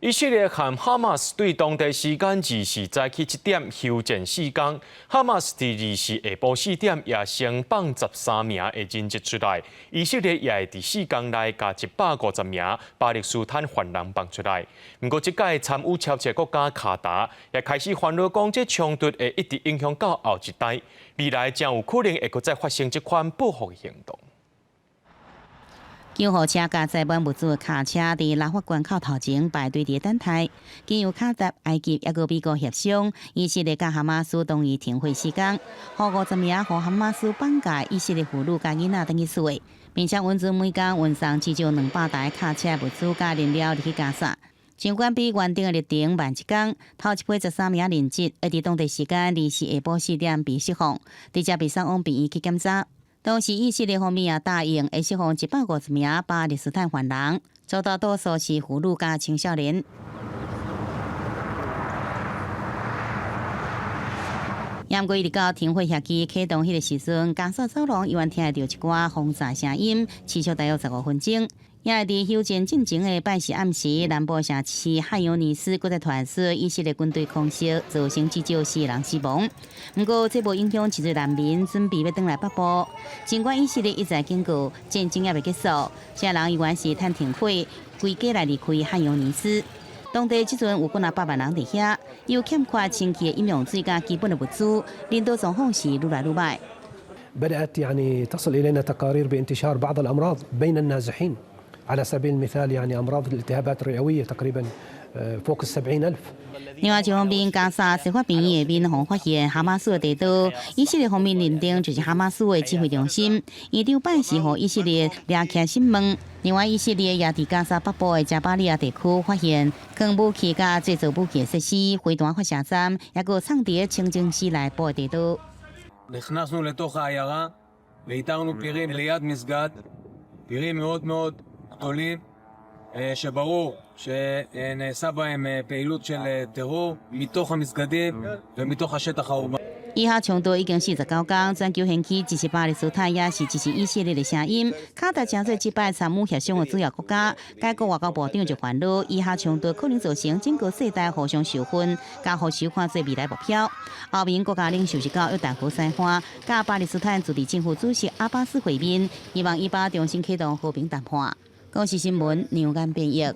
以色列和哈馬斯對當地時間24早起7點休戰4工，哈馬斯佇24下晡4點也先放13名的人質出來，以色列也會佇4工內共150名巴勒斯坦犯人放出來。毋過，這擺參與調解國家卡達也開始煩惱，講這衝突會一直影響到後一代，未來將有可能會閣再發生這款報復行動。救護車佮載滿物資的卡車佇拉法關口頭前排隊佇等待。經由卡達、埃及抑閣美國協商，以色列佮哈馬斯同意停火四工，予50名予哈馬斯綁架以色列婦女佮囡仔轉去厝，並且允准每工運送至少200台卡車物資佮燃料入去加沙。儘管比原定的日程慢一工，頭一批13名人質會佇當地時間24下晡4點被釋放，直接被送往病院去檢查。同時，以色列方面也答應會釋放150名巴勒斯坦犯人，絕大多數是婦女佮青少年。毋過一直到停火協議啟動彼个時陣，加沙走廊依然聽著一寡轟炸聲音，持續大約15分鐘。也會佇休戰進前的拜四暗時，南部城市漢尤尼斯閣再傳出以色列軍隊空襲，造成至少四人死亡。毋過，這無影響真濟難民準備欲轉來北部。儘管以色列一再警告戰爭猶未結束，這人依然是趁停火，規家來離開漢尤尼斯。當地這陣有幾若百萬人佇遐，又欠缺清氣的飲用水佮基本的物資，人道狀況是愈來愈䆀。 بدأت يعني تصل إلينا تقارير بانتشار بعض الأمراض بين النازحين، على سبيل المثال يعني أمراض الالتهابات الرئوية، تقريبا فوق 70,000。另外一方面，加沙西法病院下面予發現哈馬斯的地道，以色列方面認定就是哈馬斯的指揮中心。院長拜四予以色列掠起審問。另外，以色列也佇加沙北部的加巴利亞地區發現藏武器佮製造武器的設施、飛彈發射站，抑閣藏佇清真寺內部的地道。 נכנסנו לתוך העיירה ואיתרנו פירים ליד מסגד, פירים מאוד מאוד גדולים, שברור שנעשה בהם פעילות של טרור מתוך המסגדים ומתוך השטח האורבני. 以哈衝突已經49工，全球掀起支持巴勒斯坦也是支持以色列的聲音。卡達成做這擺參與協商的主要國家，該國外交部長就煩惱，以哈衝突可能造成整個世代互相仇恨，佮互相看做未來目標。歐盟國家領袖是到約旦河西岸，佮巴勒斯坦自治政府主席阿巴斯會面，希望以巴重新啟動和平談判。公視新聞梁間編譯。